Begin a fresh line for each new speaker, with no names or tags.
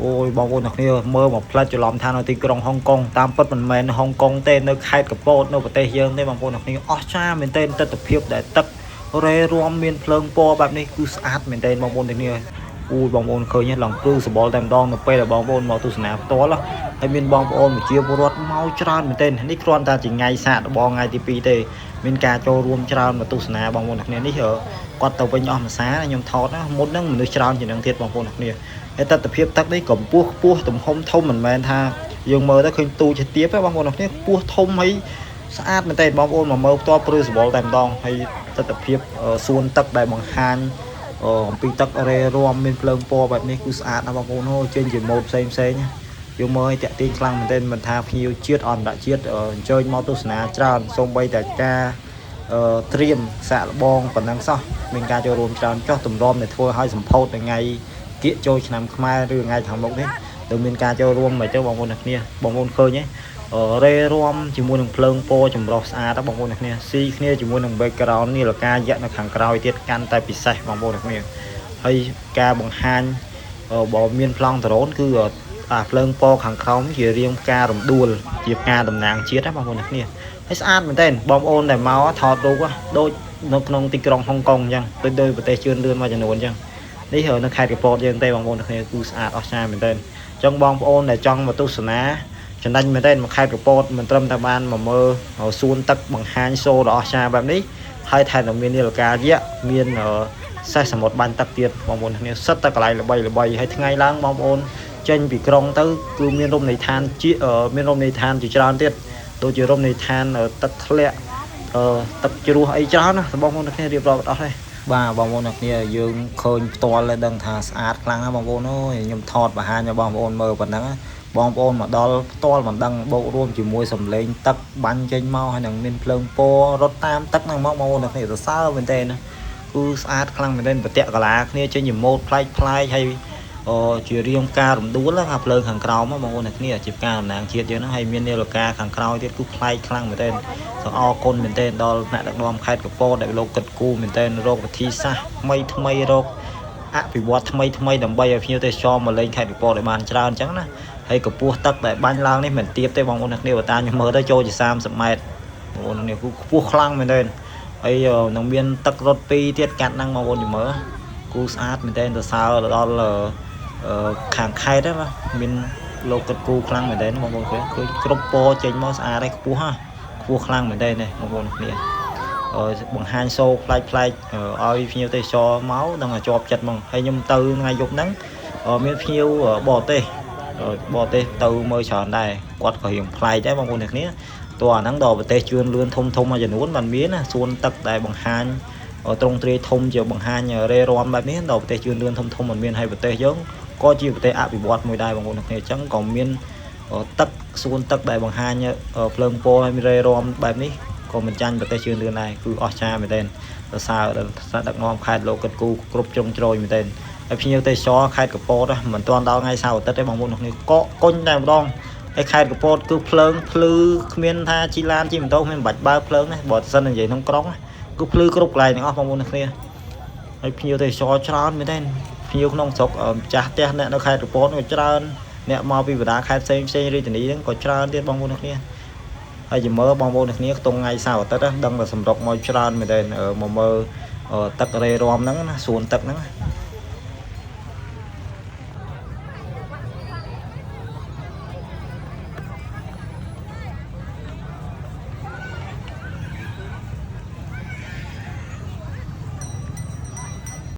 អូយបងប្អូនទាំងគ្នាមើលមកផ្លែច្រឡំថានៅទីក្រុងហុងកុងតាមពិតមិនមែននៅហុងកុងទេនៅខេត្តកពតនៅប្រទេសយើងទេបងប្អូនទាំងគ្នាអស្ចារ្យមែនទែនទិដ្ឋភាពដែលទឹករេរំមានភ្លើងពណ៌បែបនេះគឺស្អាតមែនទែនបងប្អូនទាំងគ្នាអូយបងប្អូនឃើញឡើងព្រឺសបល់តែម្ដងនៅពេលដែលបងប្អូនមកទស្សនាផ្ទាល់ហើយមានបងប្អូនប្រជាពលរដ្ឋមកច្រើនមែនទែននេះគ្រាន់តែជាថ្ងៃសាកល្បងថ្ងៃទី2ទេមានការចូលរួមច្រើនមកទស្សនាបងប្អូនទាំងគ្នានេះគាត់ទៅវិញអស់មួយសាខ្ញុំថតណាមុនហ្នឹងមនុស្សច្រើនជាងនឹងទៀតបងប្អូនទាំងគ្នា ហើយទស្សនភាពទឹកនេះកម្ពស់ខ្ពស់ទំហំធំមិនមែនថាយើងមើលទៅឃើញទូចទាបទេបងប្អូនគ្នាខ្ពស់ធំហើយស្អាតមែនទែនបងប្អូនមកមើលផ្ទាល់ព្រឺសម្បុរតែម្ដងហើយទស្សនភាពសួនទឹកដែលបង្ហាញអំពីទឹករេរំមានភ្លើងពណ៌បែបនេះគឺស្អាតណាស់បងប្អូនអូចេញជាម៉ូតផ្សេងផ្សេងយើងមើលឲ្យតាក់ទាញខ្លាំងមែនទែនមិនថាភ្ញៀវជាតិអន្តរជាតិអញ្ជើញមកទស្សនាច្រើនសូម្បីតែការត្រៀមសាកល្បងប៉ុណ្ណឹងសោះមានការចូលរួមច្រើនចោះទម្រាំដែលធ្វើឲ្យសម្ពោធនៅថ្ងៃ គៀកចូលឆ្នាំខ្មែរឬថ្ងៃខាងមុខនេះទៅមានការចូលរួមមកទៅបងប្អូនអ្នកគ្នាបងប្អូនឃើញទេរេរំជាមួយនឹងភ្លើងពណ៌ចម្រុះស្អាតបងប្អូនអ្នកគ្នាស៊ីគ្នាជាមួយនឹង background នេះលកាយៈនៅខាងក្រោយទៀតកាន់តែពិសេសបងប្អូនអ្នកគ្នាហើយការបង្ហាញបើមានប្លង់ដ្រូនគឺអាភ្លើងពណ៌ខាងក្រោមជារៀងផ្ការំដួលជាផ្កាតំណាងជាតិណាបងប្អូនអ្នកគ្នាហើយស្អាតមែនទែនបងប្អូនដែលមកថតរូបដូចនៅក្នុងទីក្រុងហុងកុងអញ្ចឹងដូចដោយប្រទេសជឿនលឿនមួយចំនួនអញ្ចឹង នេះនៅខេត្តកពតយើងទេបងប្អូនទាំងគ្នាគឺស្អាតអស្ចារ្យមែនទែនអញ្ចឹងបងប្អូនដែលចង់មកទស្សនាចំណេញមែនទែនមកខេត្តកពតមិនត្រឹមតែបានមកមើលសួនទឹកបង្ហាញសូដ៏អស្ចារ្យបែបនេះហើយថែមទាំងមាននាឡិកាយៈមានសេះសមុទ្របាញ់ទឹកទៀតបងប្អូនទាំងគ្នាសិតតែកន្លែងល្បីល្បីហើយថ្ងៃឡើងបងប្អូនចេញពីក្រុងទៅគឺមានរមណីយដ្ឋានជាមានរមណីយដ្ឋានជាច្រើនទៀតដូចជារមណីយដ្ឋានទឹកធ្លាក់ទឹកជ្រោះអីច្រើនណាបងប្អូនទាំងគ្នារៀបរាប់អត់អស់ទេ បាទបងប្អូនអ្នកគ្នាយើងឃើញផ្ទាល់ហើយដឹងថាស្អាតខ្លាំងណាស់បងប្អូនអើយខ្ញុំថតបង្ហាញឲ្យបងប្អូនមើលប៉ុណ្ណឹងបងប្អូនមកដល់ផ្ទាល់មិនដឹងបូករួមជាមួយសំឡេងទឹកបាញ់ចេញមកហើយនឹងមានភ្លើងពណ៌រត់តាមទឹកហ្នឹងមកបងប្អូនអ្នកគ្នាសរសើរមែនទែនណាគឺស្អាតខ្លាំងមែនទែនប្រតិកលាគ្នាចេញជាម៉ូតប្លែកប្លែកហើយជារៀងផ្ការំដួលខាងភ្លើងខាងក្រោមបងប្អូនអ្នកគ្នាជាផ្កាតំណាងជាតិយើងហ្នឹងហើយមាននាឡិកាខាងក្រោយទៀតគឺប្លែកខ្លាំងមែនទែន សូមអរគុណមែនទែនដល់អ្នកដឹកនាំខេត្តកពតដែលលោកគិតគូរមែនទែនរកវិធីសាស្ត្រថ្មីថ្មីរកអភិវឌ្ឍថ្មីថ្មីដើម្បីឲ្យភ្ញៀវទេសចរមកលេងខេត្តកពតឲ្យបានច្រើនអញ្ចឹងណាហើយកម្ពស់ទឹកដែលបាញ់ឡើងនេះមិនទាបទេបងប្អូនអ្នកគ្នាបើតាមខ្ញុំមើលទៅចូលជា30ម៉ែត្របងប្អូនអ្នកគ្នាគឺខ្ពស់ខ្លាំងមែនទែនហើយនឹងមានទឹករត់ពីរទៀតកាត់ហ្នឹងបងប្អូនជំមើគូស្អាតមែនទែនសរសើរដល់ខាងខេត្តហ្នឹងមានលោកគិតគូរខ្លាំងមែនទែនបងប្អូនឃើញគ្រប់ពណ៌ចេញមកស្អាតហើយខ្ពស់ហ่ะ ខ្ពស់ខ្លាំងមែនទែននេះបងប្អូនគ្នាបង្ហាញសូប្លែកប្លែកឲ្យភ្ញៀវទេសចរមកដឹងតែជាប់ចិត្តហ្មងហើយខ្ញុំទៅថ្ងៃយប់ហ្នឹងមានភ្ញៀវបរទេសបរទេសទៅមើលច្រើនដែរគាត់ក៏រៀងប្លែកដែរបងប្អូនគ្នាតោះអាហ្នឹងដល់ប្រទេសជឿនលឿនធំធំមួយចំនួនបានមានណាសួនទឹកដែលបង្ហាញត្រង់ទ្រាយធំជាបង្ហាញរេរំបែបនេះដល់ប្រទេសជឿនលឿនធំធំមិនមានហើយប្រទេសយើងក៏ជាប្រទេសអភិវឌ្ឍមួយដែរបងប្អូនគ្នាអញ្ចឹងក៏មានទឹកសួនទឹកដែលបង្ហាញភ្លើងពណ៌ហើយមានរេរំបែបនេះក៏មិនចាញ់ប្រទេសជឿនលឿនដែរគឺអស្ចារ្យមែនទែនសរសើរដល់ថ្នាក់ដឹកនាំខេត្តលោកគិតគូរគ្រប់ជ្រុងជ្រោយមែនទែនហើយភ្ញៀវទេសចរខេត្តកពតមិនទាន់ដល់ថ្ងៃសៅរ៍អាទិត្យទេបងប្អូនគ្នាកកគុញតែម្ដងហើយខេត្តកពតគឺភ្លើងភ្លឺគ្មានថាជីឡានជីម៉ូតូគ្មានបាច់បើភ្លើងទេបើសិននិយាយក្នុងក្រុងគឺភ្លឺគ្រប់កន្លែងទាំងអស់បងប្អូនគ្នាហើយភ្ញៀវទេសចរច្រើនមែនទែនភ្ញៀវក្នុងស្រុកម្ចាស់ផ្ទះអ្នកនៅខេត្តកពតក៏ច្រើនអ្នកមកពីបណ្ដាខេត្តផ្សេងផ្សេងរាជធានីហ្នឹងក៏ច្រើនទៀតបងប្អូនគ្នាហើយចាំមើលបងប្អូនគ្នាខ្ទង់ថ្ងៃសៅរ៍អាទិត្យដឹងតែសម្រុកមកច្រើនមែនទែនមកមើលទឹករេរំហ្នឹងណាសួនទឹកហ្នឹង